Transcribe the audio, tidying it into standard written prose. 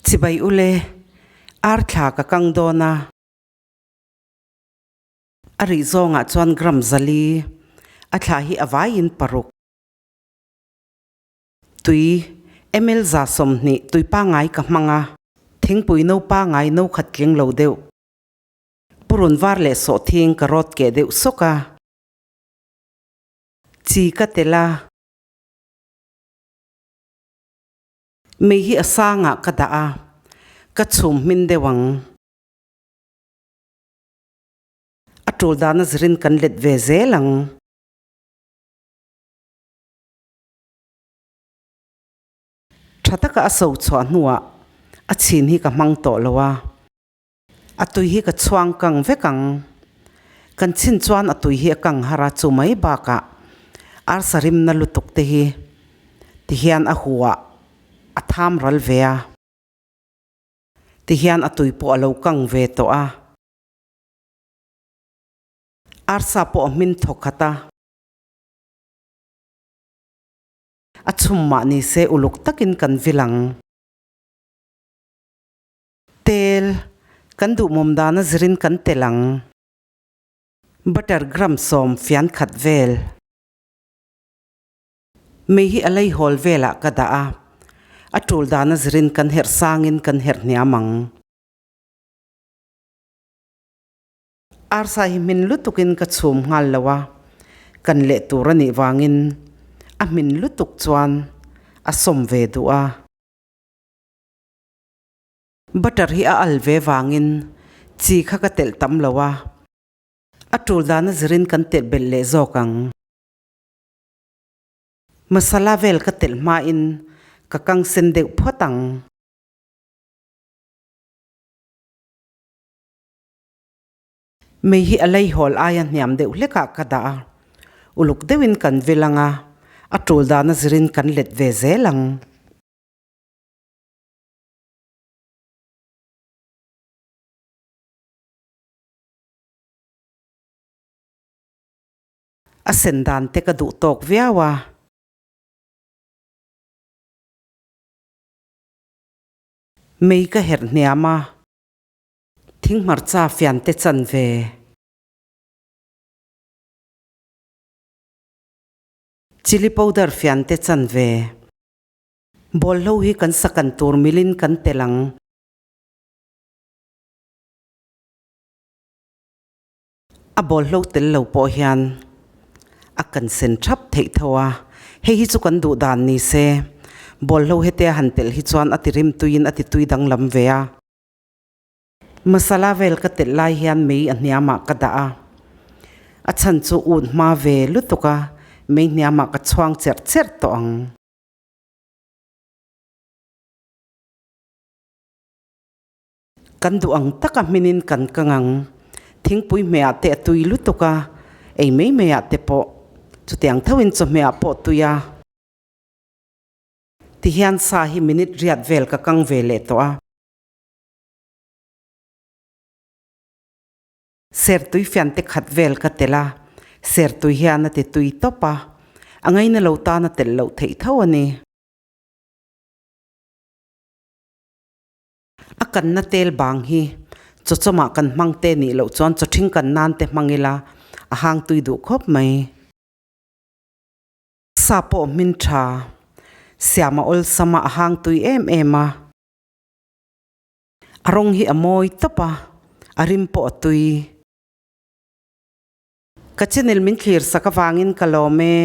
Chibai ule, ar thla ka kang dawn a. A rih zawngah chuan gram 400, a thla hi a vaiin 6. Tui, ml 120 tui pangngai ka hmang a, thingpui no pangngai no khat tling lo deuh. Purun var leh sawhthing ka rawt keh deuh sawk a. Chi ka tel a. Mei hi a sangah ka dah a, ka chhum hmin deuh ang. A tul dana zirin kan let ve zel ang. Tha taka a so chhuah hnuah a chhin hi ka hmang tawh lo a, a tui hi ka chhuang kang vek ang. Kan chhin chuan a tui hi a kang har a, chu mai bakah arsa rimna lutuk te hi Tihian a huah a tham ral ve a. Tihian a tui pawh a lo kang ve tawh a. Arsa pawh a hmin thawk khat a. A chhum mah ni se uluk takin kan vil ang. Tel, kan duhmawm dana zirin kan tel ang. Butter gram 10 fian khat vel. Mei hi a lei hawl velah ka dah a, a tul dana zirin kan herh sangin kan herh hniam ang. Arsa hi hmin lutukin ka chhum nghal lo a, kan leh tur a nih vangin a hmin lutuk chuan a sawm ve duh a. Butter hi a al ve vangin chi kha ka telh tam lo a, a tul dana zirin kan telh belh leh zawk ang. Masala vel ka telh hmain ka kang sen deuh phawt ang. Mei hi a leihawl aia hniam deuh hlekah ka dah a, uluk deuhin kan vil ang a, a tul dana zirin kan let ve zel ang. A sen dan te ka duh tawk viau a. Mei ka herh hniam a. Thing hmarcha fian te chan ve. Chilli powder fian te chan ve. Bawlhlo hi kan sakan tur milin kan tel ang. A bawlhlo tel lo pawh hian a kan sen thap theih tho a, hei hi chu kan duh dan ni se, bawlhlo hetia han telh hi chuan a ti rim tuiin a ti tui danglam ve a. Masala vel ka telh lai hian mei a hniamah ka dah a, a chhan chu ut hma ve lutuk a, mei hniamah ka chhuang cherh cherh tawh ang. Kan duh ang taka hminin kan kang ang. Thingpui hmehah te a tui lutuk a, ei mai maiah te pawh chutiang thoin chawhmehah pawh tui a. Tihian sa hi minute riat vel ka kang ve leh tawh a. Sertui fiante khat vel ka tel a, sertui hian a ti tui tawp a, a ngaina lo tan a telh loh theih tho a ni. A kanna tel bang hi chawchawmah kan hmang te nih loh chuan chawthing kan nan te hmang ila a hang tui duh khawp mai. Sa pawh hmin tha, siam a awlsam a, a hang tui em em a. A rawng hi a mawi tawp a, a rim pawh a tui. Ka channel min thlir sak avangin ka lawm e.